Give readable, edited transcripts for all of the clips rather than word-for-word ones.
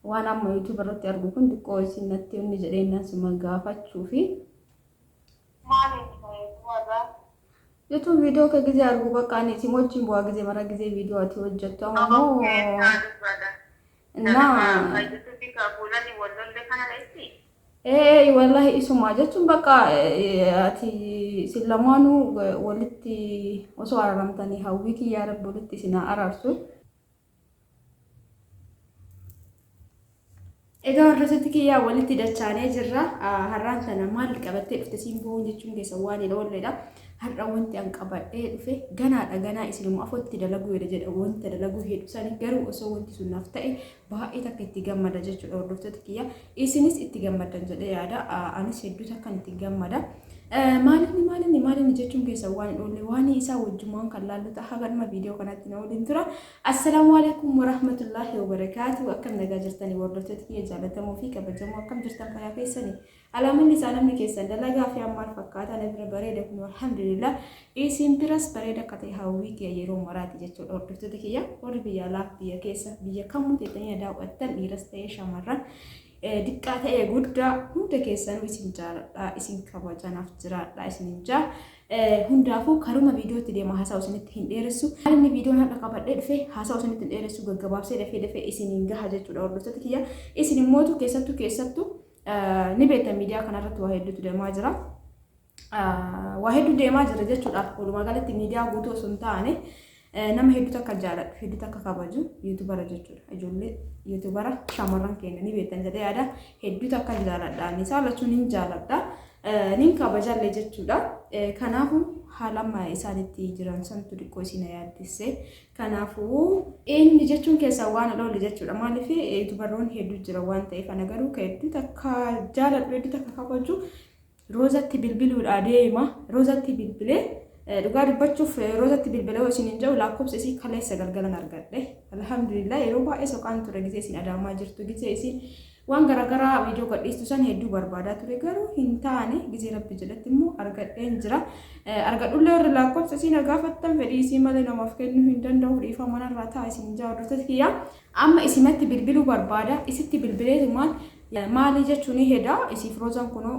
Waan amma YouTube irratti argu kun xiqqoo isin natti inni jedhee suma gaafachuufi. Maal inni fayyadu irraa? Jechuun viidiyoo kee gizee argu bakka ani isin wajjin bu'aa gizee mara gizee viidiyoo ati hojjettu amma immoo Nama na ee wallahi isuma jechuun bakka ati isin lamaanuu walitti osoo araaramtanii hawwii kiyyaa rabbi walitti isin haa araarsu. Egaa hordoftoota kiyyaa walitti dachaanee jirra. Har'aan tana maal qabattee dhufte siin bu'uun jechuun keessa waan hin oolledha. Har'a wanti an qabadhee dhufe ganaadha ganaa isinuma afotti dalaguu jedha jedha wanta dalaguu hedhu sani garuu osoo wanti sun naaf ta'e baay'ee takka itti gammada jechuudha hordoftoota kiyya. Isinis itti gammaddan jedhee yaada. Anis hedduu takkan itti gammada. Maalinni maalinni maalinni jechuun keessa waan hin oolle waan isaa wajjumaan kan laallu ta'a haga dhuma viidiyoo kanaatti na waliin tura. Assalaamu alaikum warahmatullaahi wabarakaatu. Akkam nagaa jirtanii hordoftoota kiyya jaallatamoo fi kabajamoo akkam jirtan fayyaa keessanii. Alaamanni isaa namni keessan dalagaa fi maal fakkaata na bira bareeda kun alhamdulillah. Isin biras bareeda akka ta'e hawwii kiyya yeroo maraati jechuudha hordoftoota kiyya warri biyya alaa biyya keessa biyya kamuu teettanii na daawwattan dhiiras ta'ee shamarran diqqaa ta'ee guddaa hunda keessanuu isin jaaladha isin kabajanaaf jiraadha isin jaa hundaafuu karuma viidiyootti deema haasaa isinitti hin dheeressu. Inni viidiyoon har'a qabadhee dhufe haasaa isinitti hin dheeressu gaggabaabsee dafee dafee isiniin gaha jechuudha hordoftoota kiyya. Isin immootu keessattuu keessattuu ni beektan miidiyaa kanarratti waa hedduutu deemaa jira. Waa hedduu deemaa jira jechuudhaaf walumaa galatti miidiyaa guutuu osoo hin taane nama hedduu takka jaaladhu hedduu takka kabaju yuutubara jechuudha. Ijoollee yuutubara shamarran keenya ni beektan jedhee yaada hedduu takka jaaladha. Ani isaan lachuu nin jaaladha. Nin kabajallee jechuudha. Kanaafuu haala amma isaan itti jiran santu xiqqoo isin yaaddesse. Kanaafuu eenyu jechuun keessaa waan hin oolle jechuudha. Maaliif yuutubaroonni hedduu jira waan ta'eef ana garuu ka hedduu takka jaaladhu hedduu takka kabaju Roozatti bilbiluudhaa deema. Roozatti bilbilee dhugaa dubbachuuf Roozatti bilbilee isin hin jedhu lakkoofsa isii kaleessa galgalan argadhe. Alhamdulillah yeroo baay'ee soqaan ture gizee isin adaamaa jirtu gizee isin waan garaagaraa viidiyoo gadhiistu san hedduu barbaadaa ture garuu hin taane gizee rabbi jedhetti immoo argadheen jira. Argadhullee warri lakkoofsa isii na gaafattan fedhii isii malee namaaf kennuu hin danda'u dhiifama manarraa ta'a isin jaa hordoftoota kiyyaa. Amma isimatti bilbiluu barbaada isitti bilbileetumaan maalii jechuun heda isiif roozaan kunoo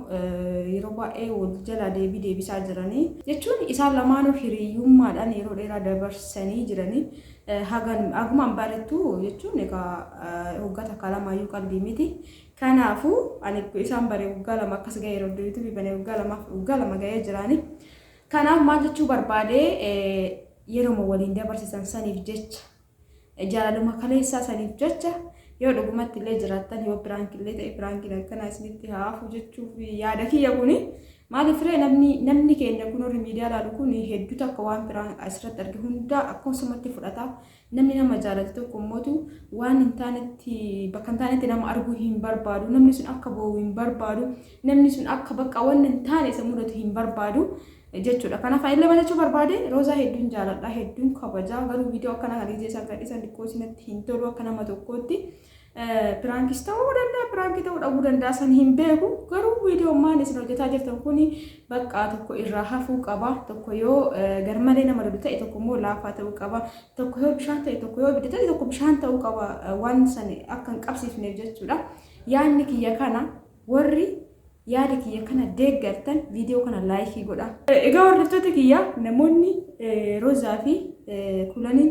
yeroo baay'ee wal jalaa deebii deebisaa jiranii jechuun isaan lamaanuu hiriyyummaadhaan yeroo dheeraa dabarsanii jiranii hagan hagumaan barattu jechuun egaa waggaa takka lamaayyuu qalbii miti. Kanaafuu ani isaan bare waggaa 2 akkas ga'ee yeroo yuutuubii bane waggaa lamaaf waggaa 2 ga'ee jiraani. Kanaaf maal jechuu barbaade yeroo waliin dabarsisan saniif jecha jaalaluma kaleessaa saniif jecha yoo dhugumatti illee jiraattan yoo piraank illee ta'e piraankiin akkanaa isinitti haa hafu jechuuf yaada kiyya kuni maaliif ree namni namni keenya kun warri miidiyaa ilaalu kun hedduu takka waan piraank asirratti arge hundaa akkasumatti fudhata namni nama jaalatu tokko immootu waan hin taanetti bakka hin taanetti nama arguu hin barbaadu namni sun akka boo'u hin barbaadu namni sun akka bakka waan hin taane isa mudatu hin barbaadu. Jechuudha. Kanaaf ani illee jechuu barbaade Roozaa hedduun jaaladha hedduun kabajaa garuu viidiyoo akkana kan ijee isaan gadhiisan xiqqoo isinatti hin tolu akka nama tokkootti. Piraankis ta'uu danda'a piraankii ta'uu dhabuu danda'a san hin beeku garuu viidiyoo maan isin hojjetaa jirtan kun bakka tokko irraa hafuu qaba tokko yoo garmalee nama lolu ta'e tokko immoo laafaa ta'uu qaba tokko yoo bishaan ta'e tokko yoo ibidda ta'e tokko bishaan ta'uu qaba waan san akka hin qabsiifneef jechuudha. Yaadni kiyya kana warri yaada kiyya kana deeggartan viidiyoo kana laayikii godha. Egaa hordoftoota kiyya namoonni Roozaa fi Kulaniin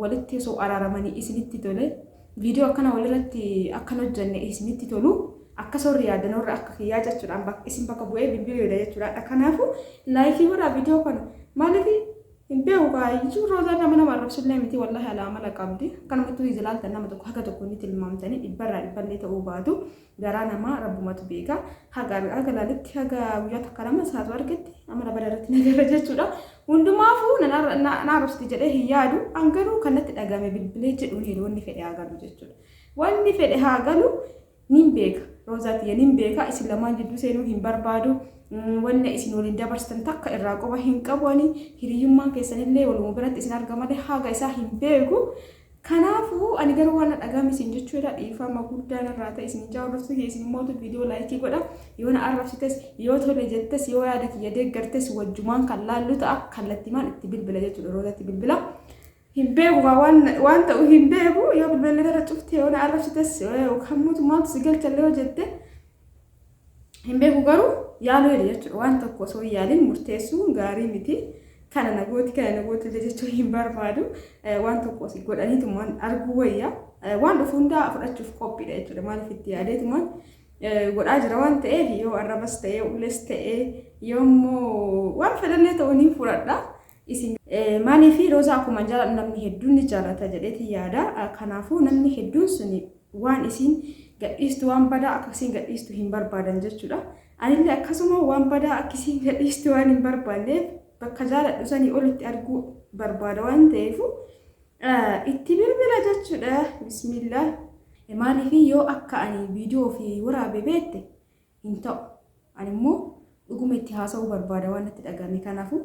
walitti osoo araaramanii isinitti tole viidiyoo akkana walirratti akkan hojjenne isinitti tolu akkas warri yaadan warri akka kiyyaa jechuudhaan isin bakka bu'ee bilbiluudha jechuudha. Kanaafuu laayikii godhaa viidiyoo kana maaliif hin beeku kaa jechuun Roozaan nama nama arrabsullee miti wallahi alaa amala qabdi. Akkanumattuu ilaaltan nama tokko haga tokko ni tilmaamtanii dhibbarraa dhibballee ta'uu baatu. Garaa namaa rabbumatu beeka. Haga haga laalitti haga guyyaa takka lama saatu argetti amala bada irratti nagarra jechuudha. Hundumaafuu na arrabsiti jedhee hin yaadu. An garuu kan natti dhagame bilbilee jedhuun hidhu wanni fedhe haa galu jechuudha. Wanni fedhe haa galu nin beeka. Roozaa tiyya nin beeka isin lamaan jidduu seenuu hin barbaadu. Wanna isin waliin dabarsitan takka irraa qoba hin qabu ani hiriyyummaan keessanillee waluma biratti isin arga malee haga isaa hin beeku. Kanaafuu ani garuu waan na dhagahame isin jechuudha dhiifama guddaa narraa ta'e isin jaa hordoftoota kiyya isin immoo viidiyoo laayikii godha yoo na arrabsites yoo tole jettes yoo yaada kiyya deeggartes wajjumaan kan laallu ta'a kallattimaan itti bilbila jechuudha roozatti bilbila. Hin beeku kaa waan ta'u hin beeku yoo bilbilli irra cufte yoo na arrabsites yookaan mootummaatu si galchallee yoo jette hin beeku garuu yaaluu jedhe jechuudha. Waan tokko osoo hin yaalin murteessuun gaarii miti. Kana na gooti kana na gooti illee jechuu hin barbaadu. Waan tokko osoo godhaniitumaan arguu wayya. Waan dhufu hundaa fudhachuuf qophiidha jechuudha. Maaliif itti yaadeetumaan godhaa jira waan ta'eef yoo arrabas ta'ee ules ta'ee yoo immoo waan fedhallee ta'u ni fudhadha. Isin maaliif Roozaa akkuma jaaladhu namni hedduun ni jaalata jedheeti yaada. Kanaafuu namni hedduun suni waan isiin gadhiistu waan badaa akka isiin gadhiistu hin barbaadan jechuudha. Anillee akkasuma waan badaa akka isiin gadhiistu waan hin barbaanneef bakka jaaladhu sanii olitti arguu barbaada waan ta'eef itti bilbila jechuudha. Bismillah. Maaliif yoo akka ani viidiyoo fi waraabe beekte hin ta'u. Ani immoo dhuguma itti haasa'uu barbaada waan natti dhagahame. Kanaafuu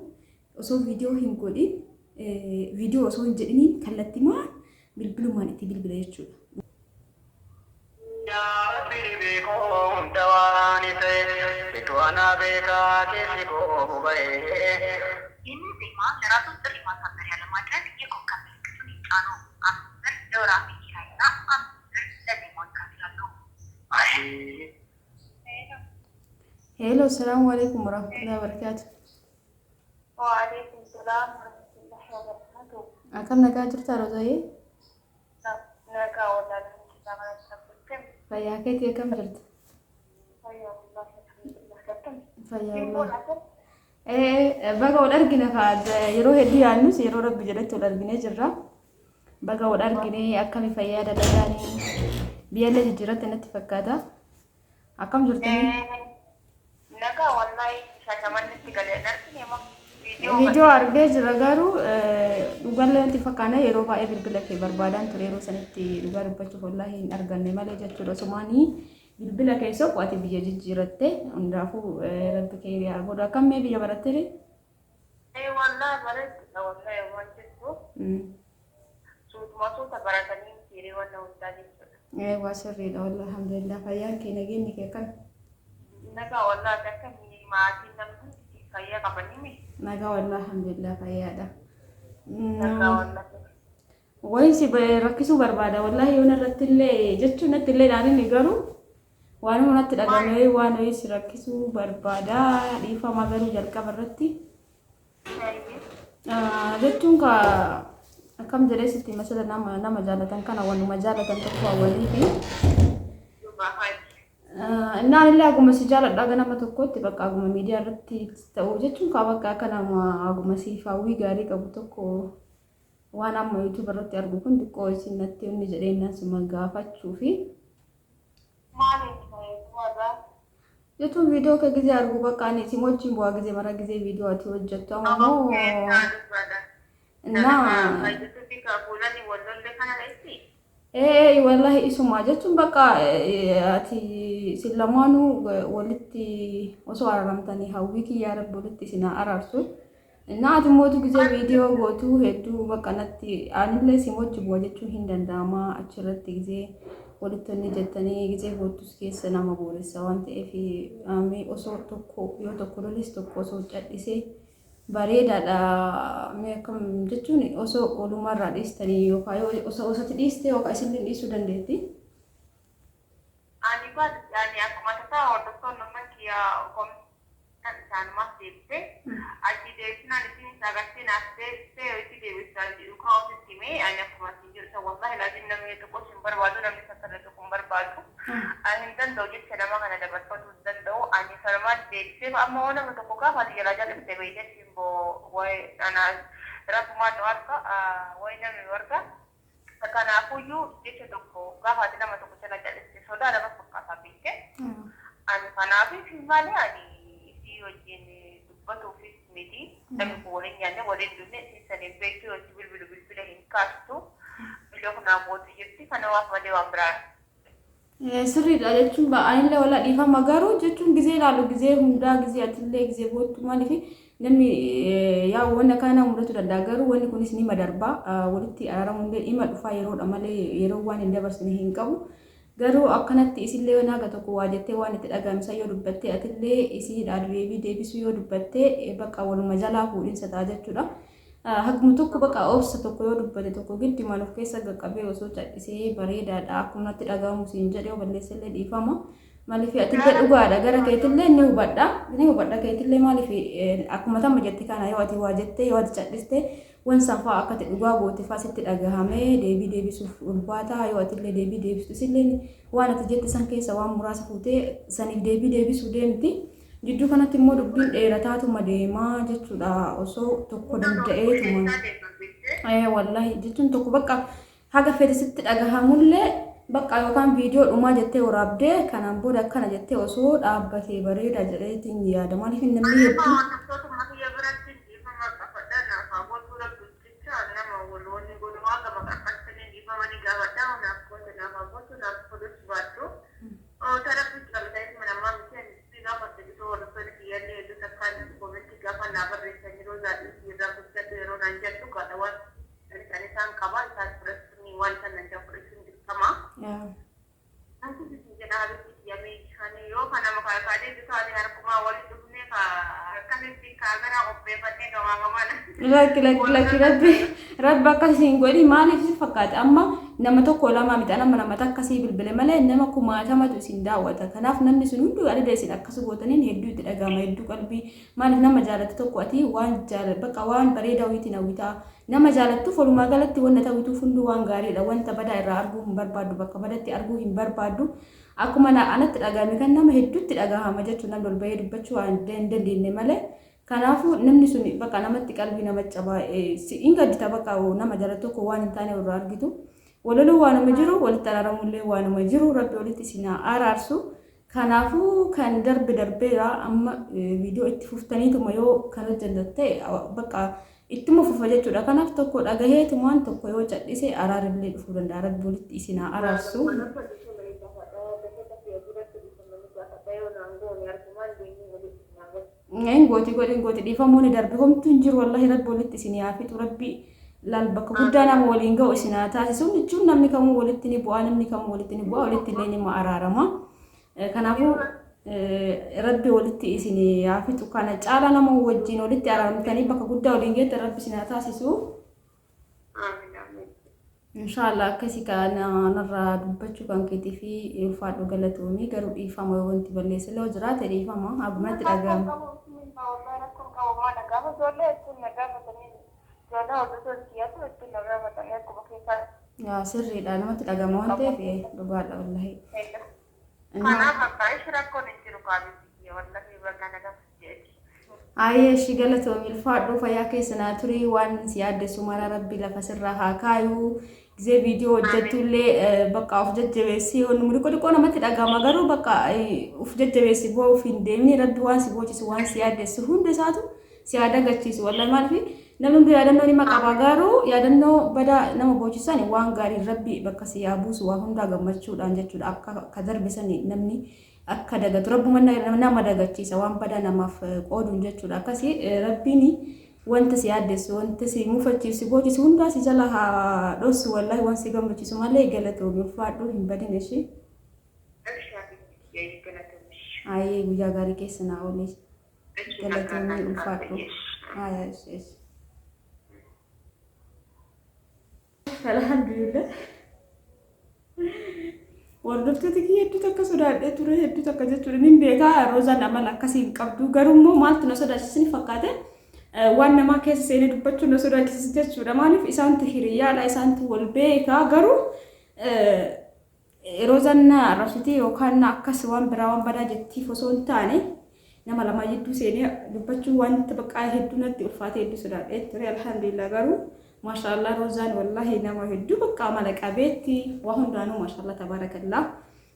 osoo viidiyoo hin godhin viidiyoo osoo hin jedhiniin kallattimaan bilbilumaan itti bilbila jechuudha. Yaa Rabbi dhibee koo hunda waan ta'e situ anaa beekaa keessi koo boba'ee. ይህንን ዜማ ለራስዎ ጥሪ ማሳመሪያ ለማድረግ የኮከብ ምልክቱን ይጫኑ። 5 ብር ለወርሃዊ ኪራይና 5 ብር ለዜማው ይከፍላሉ። Ahii. Hello, salaamu alaikum warahmatullahi wabarakatuh. وعليكم السلام ورحمة الله وبركاته. Akkam nagaa jirtaa Roozayee? Nagaa wallaahi. Fayyaa keetii akkam jirta? Fayyaa wallaahi. Baga wal argine kaa yeroo hedduu yaadnus yeroo rabbi jedhetti wal arginee jirra. Baga wal argine akkami fayyaa dalagaanii biyyallee jijjiirratti natti fakkaata. Akkam jirtanii? Nagaa wallaahi Shaashamannitti galee argine moo? Viidiyoo argee jira garuu dhugallee natti fakkaana yeroo baay'ee bilbila kee barbaadaan ture yeroo sanitti dhugaa dubbachuuf wallaahi hin arganne malee jechuudha. Osumaanii bilbila kee soqu ati biyya jijjiiratte hundaafuu rabbi kee yaa godhu. Akkam mee biyya baratte? Wallaahi bareeddudha wallaahi waan jettu suutuma suuta baratanii fiiree wanna hundaa jechuudha. Waa sirriidha wallaahi alhamdulillah fayyaan kee nageenyi kee akkam? Nagaa wallaahi akka maatiin namni hundi fayyaa qabanii mi? Nagaa wallaahi alhamdulillah fayyaadha. Nagaa wallaahi. Wayin si rakkisuu barbaada wallaahi yoon irratti illee jechuun natti illee ilaalini garuu waanuma natti dhagahame waan wayii si rakkisuu barbaada dhiifama garuu jalqaba irratti. Jechuun ka akkam jedhee sitti masala nama nama jaalatan kana wanuma jaalatan tokko hawwanii fi innaan illee aguma si jaaladha aga nama tokkotti bakka aguma miidiyaa irratti ta'u jechuun ka bakka akka nama aguma siif hawwii gaarii qabu tokko waan amma YouTube irratti argu kun xiqqoo isin natti inni jedhee innaan suma gaafachuu fi Maaliin warra jechuun viidiyoo kee gizee argu bakka ani isin wajjin bu'aa gizee mara gizee viidiyoo ati hojjettu amma immoo innaa Ee wallahi isuma jechuun bakka ati isin lamaanuu walitti osoo araaramtanii hawwii kiyyaa rabbi walitti isin haa araarsu. Innaa ati mootu gizee viidiyoo gootuu hedduu bakka natti anillee isin wajji bu'a jechuun hin danda'ama achirratti gizee walitti inni jettanii gizee gootus keessa nama booressa waan ta'eef osoo tokko yoo tokko loles tokko osoo cadhisee bareedaadha. Mee akkam jechuun osoo walumarraa dhiistanii yookaan yoo osoo osoo dhiiste yookaan isinillee dhiisuu dandeetti. Ani baal ani akkuma tasaa hordoftoonni nama kiyyaa kan isaanumaaf deebise achi deebisnaan isin sagartee naaf deebisee itti deebisaa jedhu kaa'uutti himee ani akkuma isin jedhu wallahi laazim namni tokko hin barbaadu namni sassarra tokko hin barbaadu ani hin danda'u jecha nama kana dabarfachuu hin danda'u ani sanumaan deebisee amma hoo nama tokko gaafa ati jalaa jal'ifte beekte simboo waa'ee ana rabbumaan nu harka waa'ee namni nu harka kanaafuyyuu jecha tokko gaafa ati nama tokko jala jal'ifte sodaa nama fakkaataa beekte. Ani kanaaf malee ani isii wajjin dubbatuufis miti. Namni kun waliin nyaanne waliin dhufne isin saniin beektu yoo bilbilu bilbila hin kaastu. Biloo kanaan booda jirti kana waaf malee waan biraa. Sirriidha jechuun anillee wala dhiifama garuu jechuun gizee ilaalu gizee hundaa gizee atillee gizee boottu maaliif namni yaa wanna kana mudachuu danda'a garuu wanni kunis ni madarba walitti araaramuun dhimma dhufaa yeroodha malee yeroo waan hin dabarsine hin qabu. Garuu akkanatti isillee waan tokko waa jettee waan itti dhaga'amsa yoo dubbatte atillee isiidhaa deebii deebisuu yoo dubbatte bakka waluma jalaa fuudhinsa ta'a jechuudha. Haguma tokko bakka obsa tokko yoo dubbate tokko giddumaan of keessa qaqqabee osoo callisee bareedaadha. Akkuma natti dhaga'amu siin jedhee yoo balleessellee dhiifama. Maaliif atillee dhugaadha gara keetillee ni hubadha. Ni hubadha keetillee maaliif akkuma tamma jette kana yoo ati waa jettee yoo ati cal'iste wansa fa'aa akka ati dhugaa goote fa'aa sitti dhagahamee deebii deebisuuf ulfaataa yoo atillee deebii deebistu isillee waan ati jette san keessa waan muraasa fuutee saniif deebii deebisuu deemti. Jidduu kanatti immoo dubbiin dheerataatuma deemaa jechuudha osoo tokko danda'eetuma. Wallahi jechuun tokko bakka haga fedhe sitti dhagahamullee bakka yookaan viidiyoo dhumaa jettee waraabdee kanaan booda akkana jettee osoo dhaabbatee bareeda jedheetiin yaada. Maaliif namni hedduu. Hordoftootuma kiyya biratti dhiifama gaafadha. Naaf haa gootu rabbi jecha nama waloonni godhumaa gama qarqarsanii dhiifama ni gaafadha. Naaf gootu naaf haa gootu naaf godhutti baadhu. Tana ficcalta ilma namaa miti ani si gaafadhe bitoo hordoftoonni kiyyallee hedduu takkaan komentii gaafa naa barreessan yeroo zaadhii irraa guddadhu yeroo naan jedhu gaadha waan isaan isaan qaba isaan fudhachuun waan isaan naan jedhan fudhachuun dirqama. Anti isin jedha habibi kiyya mee ani yoo ka nama kaadee bitaate harkumaa walitti dhufnee ka akkasitti kaameraa qopheeffannee gamaa gamana. Lakki lakki lakki rabbi rabbi akkas hin godhi maaliif si fakkaate amma nama tokko lama miti nama nama takka sii bilbile malee nama kumaatamatu isin daawwata kanaaf namni sun hunduu adada isin akkas gootaniin hedduu itti dhagahama hedduu qalbii maaliif nama jaalatte tokko ati waan jaala bakka waan bareedaa wayiitiin hawwitaa nama jaalattuuf walumaa galatti wanta ta'utuuf hunduu waan gaariidha wanta badaa irraa arguu hin barbaaddu bakka badatti arguu hin barbaaddu akkuma anatti dhagahame kan nama hedduutti dhagahama jechuun namni ol bahee dubbachuu waan hin dandeenye malee. Kanaafuu namni sun bakka namatti qalbii nama cabaa hin gaddita bakka nama jala tokko waan hin taane irraa argitu. Waloluu waanuma jiru walitti araaramullee waanuma jiru rabbi walitti isin haa araarsu. Kanaafuu kan darbe darbeera amma viidiyoo itti fuftaniituma yoo kan hojjetan ta'e bakka ittuma fufa jechuudha. Kanaaf tokko dhagaheetumaan tokko yoo cadhise araarillee dhufuu danda'a. Rabbi walitti isin haa araarsu. Hin gooti godhi hin gooti dhiifamuu ni darbe homtuu hin jiru wallahi rabbi walitti isin haa fixu rabbi laal bakka guddaa nama waliin ga'u isin haa taasisu jechuun namni kamuu walitti ni bu'aa namni kamuu walitti ni bu'aa walitti illee nima araarama. Kanaafuu rabbi walitti isin haa fixu kana caala nama wajjin walitti araaramtanii bakka guddaa waliin geettan rabbi isin haa taasisu. Amiin amiin. Inshaallah akkasi kana narraa dubbachuu kan keetii fi ulfaadhu galatoomii garuu dhiifama yoo wanti balleesse illee jiraate dhiifama abbumatti dhaga'ama. Rakkoon qabu maal gaafa ijoollee ittiin na gaafatanii ijoollee hordoftoota kiyyatu ittiin na gaafatanii akkuma keessaa. Yaa sirriidha namatti dhaga'ama waan ta'eef dhugaadha wallahi. Kanaaf akka ishi rakkoon hin jiru kaabisi kiyya wallahi bakka na gaafate. Ayyee ishii galatoomi ulfaadhu fayyaa keessa naa turii waan si yaaddessu mara rabbi lafa sirraa haa kaayuu gisee viidiyoo hojjettullee bakka of jajjabeessi wanni xiqqoo xiqqoo namatti dhaga'ama garuu bakka of jajjabeessi bu'aa of hin deemni rabbi waan si boochisu waan si yaaddessu hunda isaatu si haa dagachiisu wallahi maaliif namni hundi yaadannoo nima qaba garuu yaadannoo badaa nama boochisan waan gaarii rabbi bakka si haa buusu waa hundaa gammachuudhaan jechuudha akka ka darbe sani namni akka dagatu rabbuma nama dagachiisa waan badaa namaaf qooduun jechuudha akkasii rabbiin wanta si yaaddessu wanta si mufachiisu si boochisu hundaa si jala haa dhossu wallahi waan si gammachiisu malee galatoomi ulfaadhu hin badin ishii. Ayyee guyyaa gaarii keessa naa oolee galatoomii ulfaadhu. Haa ishee. Alhamdulillah. Hordoftoota kiyya hedduu takka sodaadhee ture hedduu takka jechuudha. Nin beekaa Roozaan amala akkasii hin qabdu. Garuu immoo maaltu na sodaachise ni fakkaate waan namaa keessa seenee dubbachuu na sodaachise jechuudha. Maaliif isaantu hiriyyaadha isaantu wal beekaa garuu Roozaan na arrabsitee yookaan akkas waan biraa waan badaa jettiif osoo hin taane nama lamaa jidduu seenee dubbachuu wanta baqqaa hedduu natti ulfaatee hedduu sodaadhee ture. Alhamdulillah garuu maashaallah Roozaan wallahi nama hedduu bakka amala qabeetti waa hundaanuu maashaallah tabaarakallah.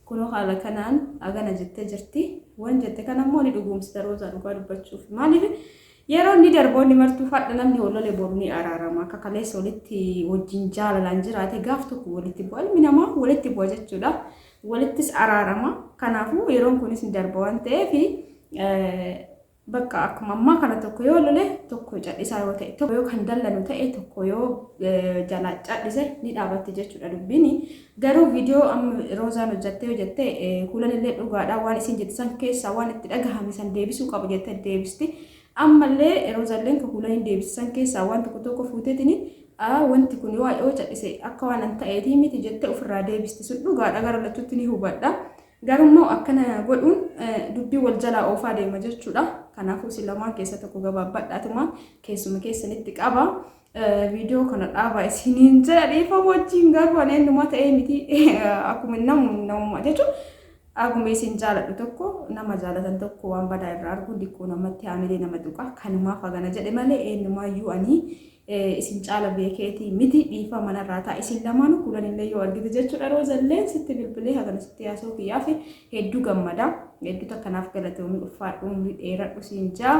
Kunoo haala kanaan agana jettee jirti. Waan jette kana immoo ni dhugoomsita Roozaa dhugaa dubbachuuf. Maaliif yeroo inni darboonni martuu fadha namni wal lole boru ni araarama. Akka kaleessa walitti wajjin jaalalaan jiraate gaaf tokko walitti bu'a. Ilmi namaa walitti bu'a jechuudha. Walittis araarama. Kanaafuu yeroon kunis ni darba waan ta'eef bakka akkuma ammaa kana tokko yoo lole tokko cadhisaa yoo ta'e tokko yoo kan dallanu ta'e tokko yoo jalaa cadhise ni dhaabatti jechuudha dubbiin. Garuu viidiyoo amma Roozaan hojjattee hojjatte kuulan illee dhugaadha waan isin jette san keessaa waan itti dhagahame san deebisuu qabu jettee deebisti. Ammallee Roozalleen ka Kuulaniin deebisisan keessaa waan tokko tokko fuuteetini wanti kun yoo yoo cadhise akka waan an ta'eetii miti jettee ofirraa deebisti sun dhugaadha gara lachuutti ni hubadha. Garummoo akkana godhuun dubbii wal jalaa oofaa deema jechuudha. Kanaafuu isin lamaan keessa tokko gabaabbadhaatuma keessuma keessanitti qaba. Viidiyoo kana dhaabaa isiniin jedha dhiifama wajjin garuu ani eenyumaa ta'ee miti akkuma namu namummaa jechuun akkuma isin jaaladhu tokko nama jaalatan tokko waan badaa irraa arguun diqqoo namatti haamilee nama tuqa kanumaaf hagana jedhe malee eenyumaayyuu ani isin caala beekeetii miti dhiifama narraa ta'a isin lamaanuu kulanillee yoo argite jechuudha roozalleen sitti bilbilee hagana sitti haasa'uu kiyyaaf hedduu gammada hedduu takkanaaf galatoomii ulfaadhu umrii dheeradhu siin jaa.